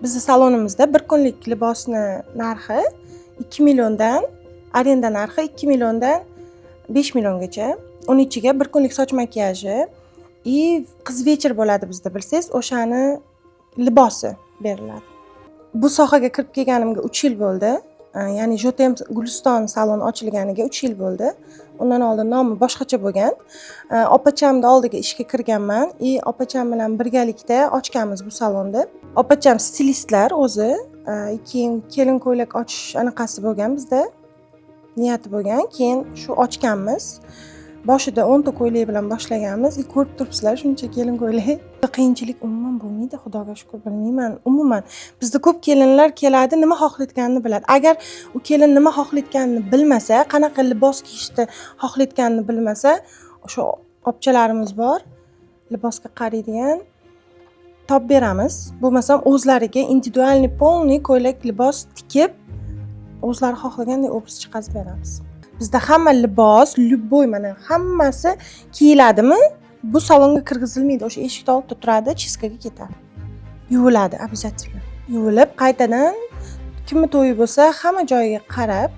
Bizni salonimizda bir kunlik libosni narxi 2 milliondan, arenda narxi 2 milliondan 5 milliongacha. Uni ichiga bir kunlik soch makiyaji и qiz вечер bo'ladi bizda, bilsangiz, o'shani libosi beriladi. Bu sohaga kirib kelganimga 3 yil bo'ldi. Ya'ni Jotem Guliston saloni ochilganiga 3 yil bo'ldi. Undan oldin nomi boshqacha bo'lgan. Opachamni oldiga ishga kirganman и opacham bilan birgalikda ochganmiz bu salonni. Opacham stilistlar o'zi. Keyin kelin ko'ylak ochish anaqasi bo'lgan, bizda niyati bo'lgan, keyin shu ochganmiz. Boshida 10 ta ko'ylak bilan boshlaganmiz и ko'rib turibsizlar, shuncha kelin ko'ylak. Qiyinchilik umuman bo'lmaydi, Xudoga shukur, bilmayman. Umuman, bizda ko'p kelinlar keladi, nima xohlayotganini biladi. Agar u kelin nima xohlayotganini bilmasa, qanaqa libos kiyishni xohlayotganini bilmasa, o'sha opchalarimiz bor, libosga qaraydigan, topib beramiz. Bo'lmasam, o'zlariga индивидуальный полный ko'ylak, libos tikib, o'zlari xohlagandek obraz chiqazib beramiz. Bizda hamma libos, любой, mana hammasi kiyiladimi, bu salonga kirgizilmaydi, o'sha eshikni oldida turadi, чистка ga ketadi. Yuviladi, обязательно yuvilib, qaytadan kimni to'yi bo'lsa, hamma joyiga qarab.